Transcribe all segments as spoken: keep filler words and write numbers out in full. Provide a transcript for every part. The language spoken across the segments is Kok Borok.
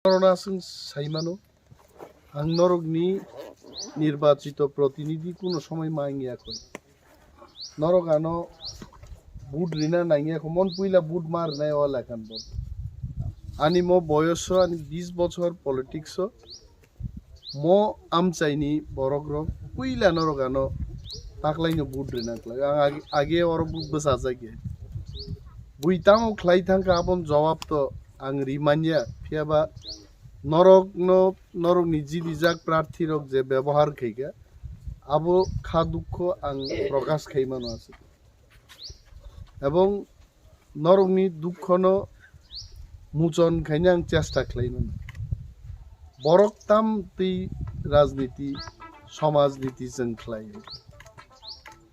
Norokno aswng sai mano, ang norokni nirbachito protinidhi kuno somoi ma wngya koi. Norok ano vote rina nangya kho, mon puila vote ma rwnai o lakan bo. Ani mo boyoso ani bis bochor politics o, mo amchaini borok rok puila norok ano taklaino vote rina klai. Ang ag-, age oro vote bwchajak ya. Bui tamo khlai thangkha abon jawab to ang ri manya, phiyaba norokno, norokni jidijak prarthi rok je bebohar khaikha, abo kha dukho ang prokash khai mano aswk. Ebong norokni dukhono muchon khaina ang chesta khlai mano. Borok tam twi rajniti, somajniti chwng khlai.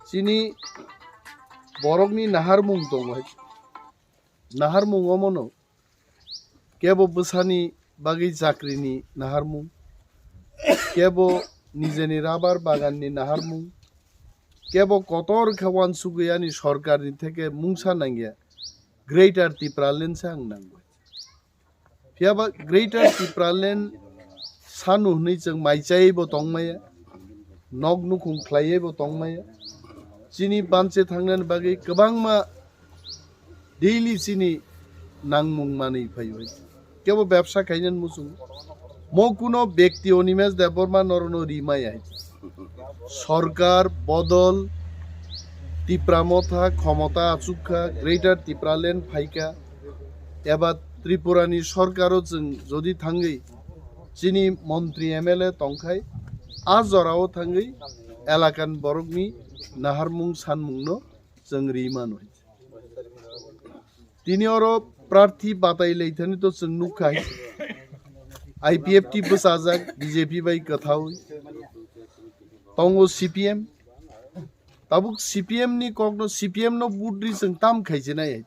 Chini borokni naharmung tongo hai. Naharmung omono kebo bwsani bagwi chakrini naharmung, kebo nijeni rabar baganni naharmung, kebo kotor khe wansugwi ani sorkarni theke mungsa nangya, Greater Tipraland se ang nango. Phiyaba Greater Tipraland sanu hwnwi chwng mai chaibo tongmaya, nok nukhung khlaiwi bo tongmaya. Chini banche thangnani bagwi kwbangma daily chini nangmung manwi phaiwi. Kebo bebsa khainani muchung. Mo kuno bekti Animesh Debbarma norokno ri maya. Sorkar bodol, Tipra Motha khomota achukha, Greater Tipraland phaikha, eba Tripurani sorkaro chwng jodi thangwi chini montri M L A tongkhai, a jorao thangwi elakan borokni naharmung sanmungno chwng ri mano. Tini oro prarthi batai lai thani to chwng nukha. I P F T bwchajak B J P bai kwthaui. Tongo C P M. Tabuk C P M ni kokno, C P M no vote ri chwng tam khaijinai hai.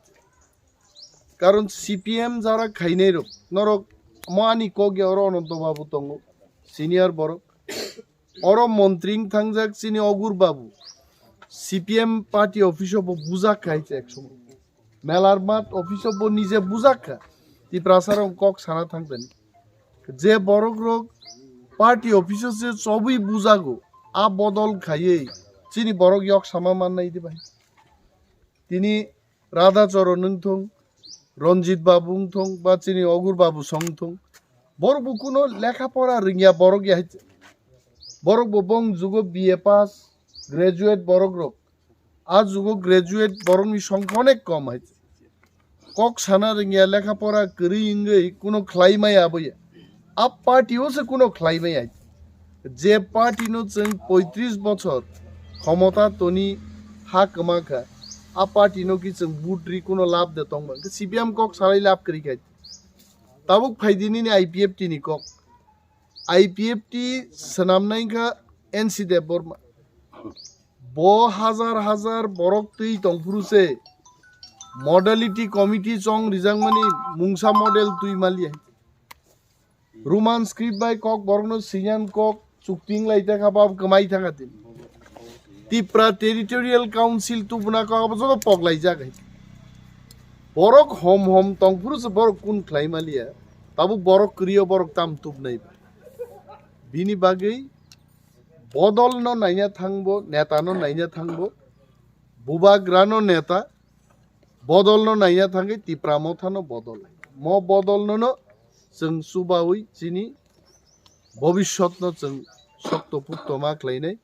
Karon C P M jara khainai rok, norok mo ani kok ya oro Ananto Babu tongo, senior borok. Oro montri wng thangjak chini Ogur Babu, C P M party office o bo bujak kha hai se ek somoy. Melarmat office o bo nije bujak kha. Tiprasa rok kok sana thangtani. Je borok rok party office o se chobwi bujago, a bodol khaiwi chini borok yok sama mannai di bai. Tini Radha Charan wng thung, Ranjit Babu wng thung, ba chini Ogur Babu song thung. Borok bo kuno lekha pora rwngya borok ya hai. Borok bo bong jugo B A pass, graduate borok rok. A jugo graduate borok ni song onek kom hai. Kok sana rwngya lekha pora kwrwi wngwi kuno khlai maya abo ya. A party o se kuno khlai maya. Je party no chwng poitris bochor khomota toni ha kwma kha, a party no ki chwng vote ri kuno lab de tong ba. C P M kok salai lab kwrwi khai. Tabuk phai di nini I P F T ni kok. I P F T swnam nai kha N C Debbarma. Bo hajar hajar borok twi tong phuru se modality committee chong rijak mani mungsa model twi mali hai. Roman script bai kok borokno sinyan kok chukting lai ta kha bab kwmai thang tin. Tipra Territorial Council tubuna kok abo joto pok lai jak hai. Borok hom hom tong phuru se borok kun khlai maliya. Tabuk borok kwrwi o borok tam tubnai ba. Bini bagwi bodol no naina thangbo, neta no naina thangbo, bubagra no neta, bodol no naina thangwi Tipra Motha no bodol. Mo bodol no no chwng chubawi chini bobiswt no chwng sokto pukto ma khlainai.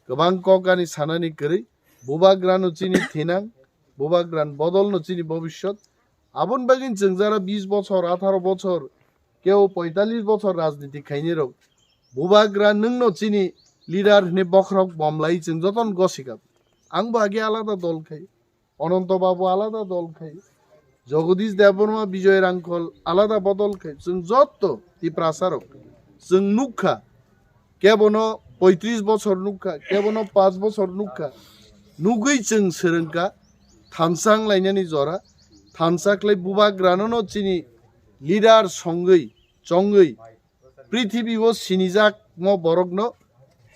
Kwbang kok ani sanani kwrwi, bubagra no chini thinang, bubagra ni bodol no chini bobiswt. Aboni bagwi chwng jara bis bochor, atharo bochor, kebo poitalis bochor rajniti khainai rok. Bubagra nwng no chini leader hwnwi bokhorok bomlai chwng jotono gosikha. Ang bo age alada dol khai. Ananto Babu alada dol khai, Jagadish Debbarma, Bijoy Rangkhol alada bodol khai, chwng jotto Tiprasa rok chwng nukha, kebono poitris bochor nukha, kebono panch bochor nukha, nugwi chwng swrwngkha, thansa wng lainani jora, thansa khlai bubagrano no chini leader songwi chongwi prithibi o sinijak mo borokno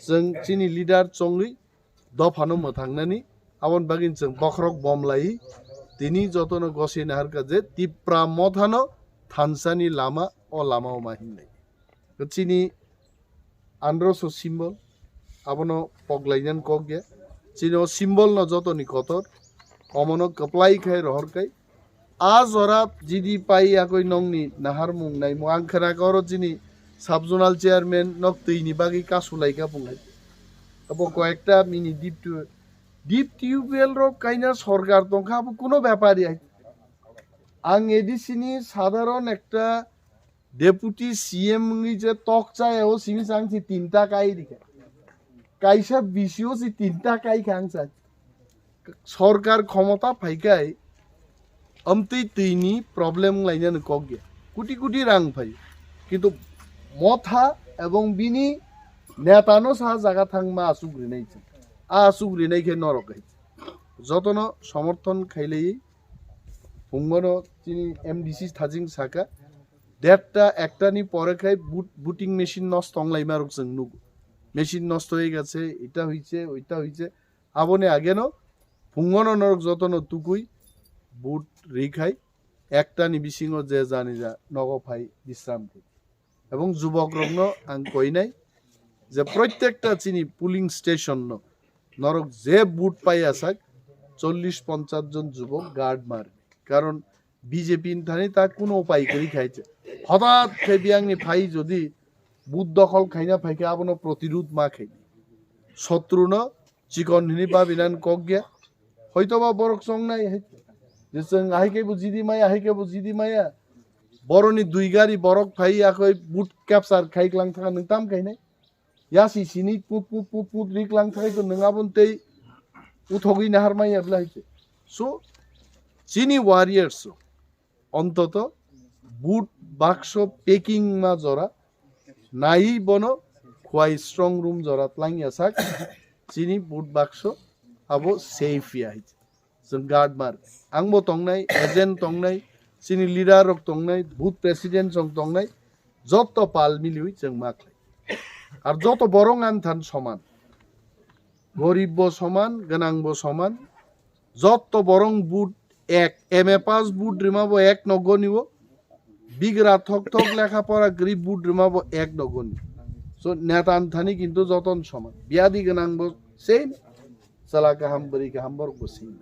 chwng chini leader chongwi dophano mwthangnani, aboni bagwi chwng bokhorok bomlai tini jotono goswi naharkha je Tipra Mothano thansani lama O lama o ma hinlai. Chini androso symbol, abono poglainani kok ya. Chini o symbol no jotoni kotor, omono kwplai khai rohor khai. A jora jidi pai yakoi nongni naharmung naimung ang khna koro chini sub zonal chairman nok twi ni bagwi kasu lai ka bungai. Abo koyekta mini deep tube, deep tubewell rok kaina sorkar tongkha abo kuno bepar ya. Ang A D C ni sadharon ekta deputy C M wngwi je tok chaya o simi chang si tinta kai rikha. Kaisa B C o si tinta kai kha ang chai. Sorkar khomota phaikai amtwi twini problem lainani kok ya. Kuti kuti rang phai. Kintu motha ebong bini netano sa jaga thangma asuk rinai chwng. A asuk rinai khe norok hai. Jotono somorthon khailai phungono chini M D C thajing saka derta ekta ni pore khai vote-, voting machine nosto wnglaima rok chwng nugo. Machine nosto hoi gase, eta hoiche, oita hoiche. Aboni ageno phungono norok jotono tukui vote ri khai ekta ni bisingo je jani ja nogo phai bisram khai. Ebong jubok rokno ang koinai je protekta chini polling station no norok je vote pai asak chollish ponchash jon jubok guard mar. Karon B J P ni thani ta kuno upai kwrwi khai che. Hotat khe biyang ni phai jodi vote dokhol khaina phai khe abono protirud ma khai. Sotru no chikon hini babinan kok ya. Hoito ba borok chongnai hai. Je chwng ahai khe bo jidi maya, ahai khe bo jidi maya. Boroni dui gari borok phai yakoi vote capture khai klang thang nwng tam khainai. Yasi sini put put put put rik lang thai to nwng abon tei uthogwi nahar maya bla hai se. So chini warriors rok ontoto vote bakso packing ma jora nai bono khwai strong room jora tlang ya sak chini vote bakso abo safe ya hai. Chwng guard mar. Angbo tongnai, agent tongnai, chini leader rok tongnai, booth president rok tongnai, joto pal miliwi chwng ma khlai. Ar joto borok ang than soman. Gorib bo soman, gwnang bo soman. Joto borok booth ek, M A pass booth rima bo ek nogoni bo. Bigra thok thok lekha pora gri booth rima bo ek nogoni. So neta ang thani kintu joton soman. Biyadi gwnang bo same. Chala kaham, bwrwi kaham borok bo same.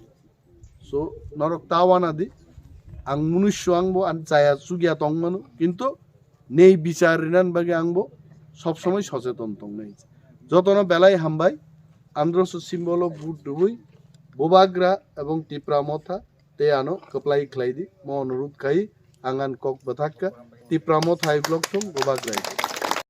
So norok ta wana di, ang munusu ang bo ang chaya chugya tong mano, kintu nei bichar rinan bagwi ang bo sob somoi socheton tong nai. Jotono belai hambai, androso symbol o vote rwui Bubagra ebong Tipra Motha tei ano kwplai khlai di, mo onurud khai ang ang kok bwthak kha, Tipra Motha hai block thung Bubagra.